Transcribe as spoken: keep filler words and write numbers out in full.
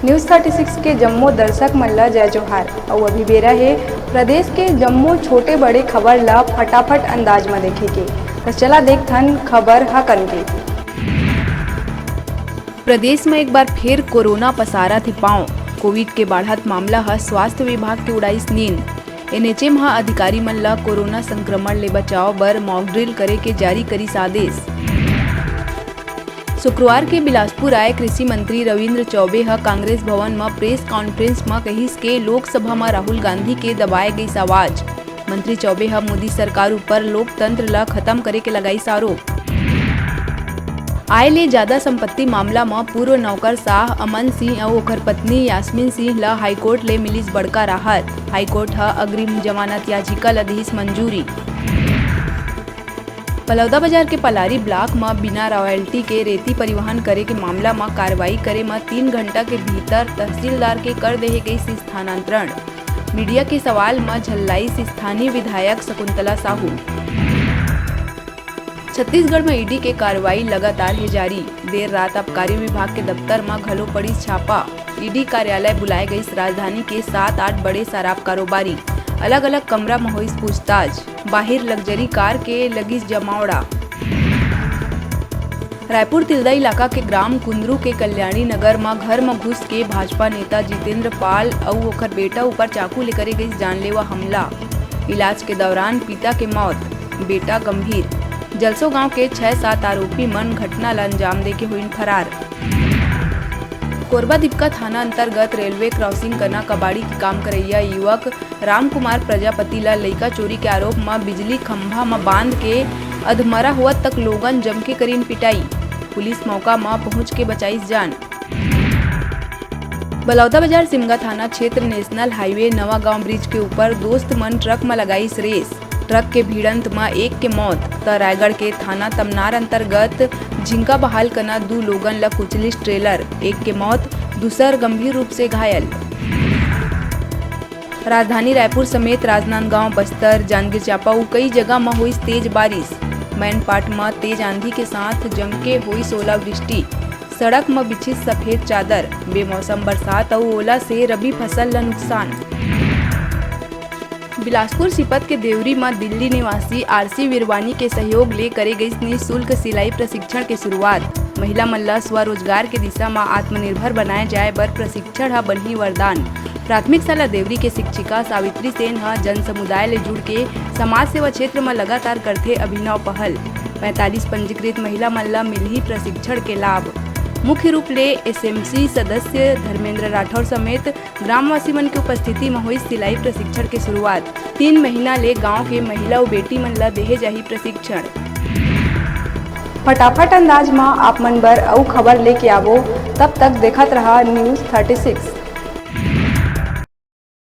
News thirty six के जम्मो दर्शक मन ल जय जोहार। अउ अभी बेरा हे प्रदेश के जम्मो छोटे बड़े खबर ल फटाफट अंदाज म देखे के। त चला देखथन खबर ह कन के। प्रदेश म एक बार फेर कोरोना पसारत हे पांव। कोविड के बाढ़त मामला ह स्वास्थ्य विभाग के उड़ाइस नींद। एनएचएम ह अधिकारी मन ल कोरोना संक्रमण ले बचाव बर मॉक ड्रिल करे के जारी करिस आदेश। शुक्रवार के बिलासपुर आए कृषि मंत्री रविंद्र चौबे ह कांग्रेस भवन म प्रेस कॉन्फ्रेंस म कहिस के लोकसभा म राहुल गांधी के दबाए गइस आवाज। मंत्री चौबे ह मोदी सरकार ऊपर लोकतंत्र ल खत्म करे के लगाइस आरोप। आय ले जादा संपत्ति मामला म पूर्व नौकरशाह अमन सिंह अउ ओकर पत्नी यास्मीन सिंह ल हाईकोर्ट ले मिलिस बड़का राहत। हाईकोर्ट ह अग्रिम जमानत याचिका ल दिस मंजूरी। बलौदाबाजार के पलारी ब्लॉक म बिना रॉयल्टी के रेती परिवहन करे के मामला म कार्रवाई करे म तीन घंटा के भीतर तहसीलदार के कर देहे गइस स्थानांतरण। मीडिया के सवाल म झल्लाइस स्थानीय विधायक शकुंतला साहू। छत्तीसगढ़ म ईडी के कार्रवाई लगातार हे जारी। देर रात आबकारी विभाग के दफ्तर म घलो पड़िस छापा। ईडी कार्यालय बुलाए गइस राजधानी के सात आठ बड़े शराब कारोबारी। अलग-अलग कमरा म होइस पूछताछ। बाहिर लग्जरी कार के लगिस जमावड़ा। रायपुर तिल्दा इलाका के ग्राम कुंदरू के कल्याणी नगर म घर म घुस के भाजपा नेता जितेंद्र पाल अउ ओकर बेटा ऊपर चाकू ले करे गइस जानलेवा हमला। इलाज के दौरान पिता के मौत, बेटा गंभीर। जलसो गांव के छह सात आरोपी मन घटना ल अंजाम देके होइन फरार। कोरबा दिपका थाना अंतर्गत रेलवे क्रॉसिंग कना कबाड़ी के काम करइया युवक रामकुमार प्रजापति ल लइका चोरी के आरोप म बिजली खंभा म बांध के अधमरा होवत तक लोगन जमके करीन पिटाई। पुलिस मौका म पहुंच के बचाइस जान। बलौदाबाजार सिमगा थाना क्षेत्र नेशनल हाईवे नवा गांव ब्रिज के ऊपर दोस्त मन ट्रक म लगाइस रेस। ट्रक के भिड़ंत म एक के मौत, त रायगढ़ के थाना तमनार अंतर्गत झिंका बहाल कना दू लोगन ल कुचलिस ट्रेलर, एक के मौत, दूसर गंभीर रूप से घायल। राजधानी रायपुर समेत राजनांदगांव, बस्तर, जांजगीर चांपा अउ कई जगह म होइस तेज बारिश। मैनपाट म तेज आंधी के साथ जमके होइस ओलावृष्टि। सड़क म बिछिस सफेद चादर। बेमौसम बरसात अउ ओला से रबी फसल ल नुकसान। बिलासपुर सीपत के देवरी म दिल्ली निवासी आरसी विरवानी के सहयोग ले करे गइस निशुल्क सिलाई प्रशिक्षण के शुरुआत। महिला मन ल स्वरोजगार के दिशा म आत्मनिर्भर बनाए जाए बर प्रशिक्षण ह बनही वरदान। प्राथमिक शाला देवरी के शिक्षिका सावित्री सेन ह जन समुदाय ले जुड़ के समाज सेवा क्षेत्र म लगातार करथे अभिनव पहल। पैंतालीस पंजीकृत महिला मन ल मिलही प्रशिक्षण के लाभ। मुख्य रूप ले एसएमसी सदस्य धर्मेंद्र राठौर समेत ग्रामवासी मन के उपस्थिति म होइस सिलाई प्रशिक्षण के शुरुआत। तीन महीना ले गांव के महिला अउ बेटी मन ल देहे जाही प्रशिक्षण। फटाफट अंदाज म आप मन बर अउ खबर लेके आबो, तब तक देखत रहा News thirty six।